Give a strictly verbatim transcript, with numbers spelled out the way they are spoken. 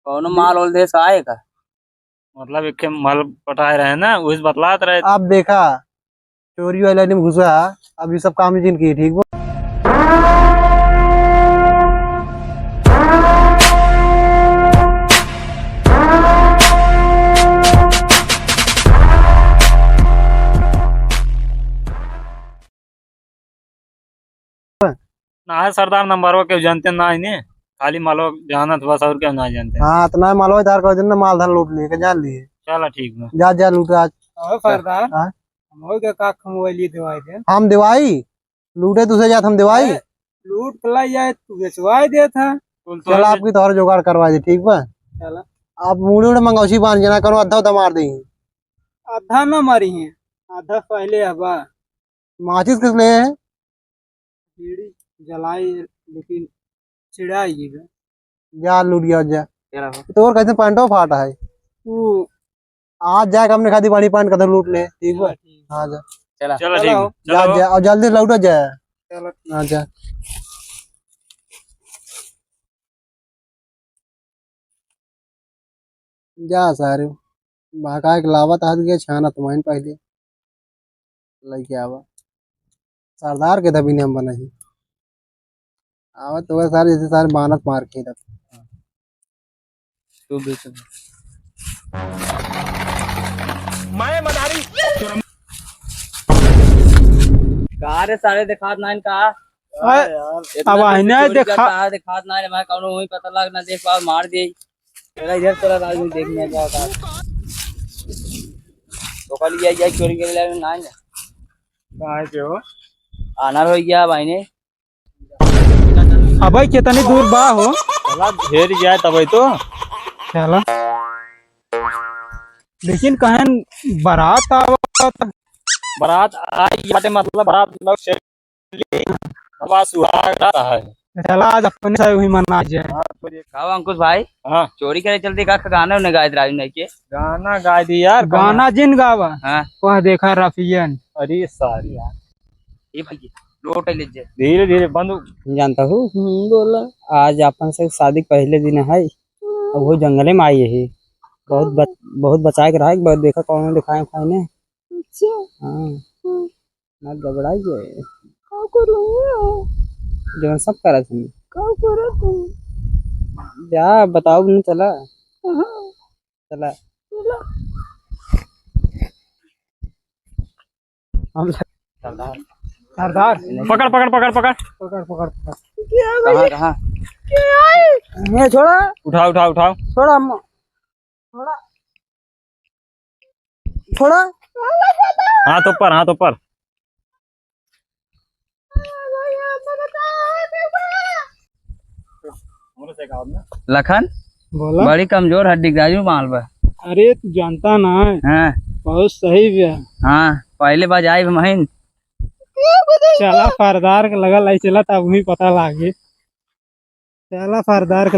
कौनो माल ओल देश आए का? मतलब, एक ठे माल पटाए रहे ना, वही से बतलात रहे। आप देखा, चोरी वाला line में घुसा, अब ये सब काम जिन की, ठीक बा? ना है सरदार, नंबरवा केहू जानते ना है ने, खाली मालवा जानत बस, और केहू ना जानते। हाँ, तो ना मालवा धार कर दिन ना, माल धान लूट लिए, के जान लिए। चला ठीक बा। जा, जा लूट आज। और सरदार, हाँ? हम हो गया का, हम वो लिए दिवाई दे। हम दिवाई? लूटे दूसरे जात हम दिवाई? ए, लूट के लाई जाए, तू बेचवाई देत है। चला, आपकी तोहर जुगाड़ करवा दे, ठीक बा? चला। आप मुड़ी उड़े मंगौसी बांध जना करो, अद्धा उद्धा मार देंगे। अद्धा ना मारी है, आधा पहले हवा। माचिस किस ले है? बीड़ी जलाई, लेकिन चिढ़ाई गई बे। जा लूट गया, जा। तेरा हो। तो और कैसे पैंटो फाटा है? तू आज जाके हमने खादी बड़ी पैंट कदर लूट ले, ठीक बा? चला, ठीक। हाँ, जा। चला। चला, ठीक चला। बा। जा, चलो। जा, और जल्दी लौटा जा। चलो, ठीक। हाँ, जा। जा सारे, बहकाए के लावत हाथ के छाना तुम्हारे पहले लइके आवा। सरदार के दबी ने हम बनाई। आवा तो सारे जैसे सारे बानत मार के दब। तू भी सुन। मैं मदारी। का रे सारे देखात नाइन का? अरे, इतना अब आईना चोरी देखा। करता है, देखात नाइन, मैं कौनो वही पता लग ना देख पाओ, मार दे। चला इधर चला, राजू, देखने का का। तो कल ये, ये चोरी के लिए ना आएंगे। कहाँ है के हो? आनर हो गया भाई ने। अबे कितनी दूर बा हो? चला घेर गया तबे तो। चला। लेकिन कहन बारात आवत। बारात आई बाटे, मतलब बारात लोग से हवा सुहाग रहा है। चला, आज अपने से वही मना जाए। हाँ, तो ये का अंकुश भाई? हाँ। चोरी करे चलते का गाना उन्हें गाए राजू नहीं के? गाना गाए दी यार, गाना गाना। जिन गावा। हाँ। वह देखा रफियन। अरे सारी यार। ये भाई, लोट ले जे। धीरे धीरे बंद। जानता हूँ। हम्म, बोला। आज अपन से शादी पहले दिन है, अब वो जंगले में आई है। बहुत बच-, बहुत बचाए के रहा है, एक बार देखा कौन दिखाए उखाए ने। अच्छा। हाँ। हम्म। ना घबराई गए। का कर रही हो? जवन सब करत हन। का करत हन? जा बताओ न, चला। कहाँ? चला। चला। हम सरदार। सरदार। पकड़, पकड़, पकड़, पकड़। पकड़, पकड़, पकड़। क्या कहाँ, भाई? कहाँ? क्या है? ये छोड़ा। उठाओ, उठाओ, उठाओ। छोड़ा हम। छोड़ा। छोड़ा। हाथ ऊपर, हाथ ऊपर। लखन, बोला। बड़ी कमजोर हड्डी के राजू माल बा। अरे, तू जानता ना है। हाँ। बहुत सही बा। हाँ, पहले बजाई भी महीन। चला, फरदार के लगल आई, चला, तब वही पता लागे। चला, फरदार के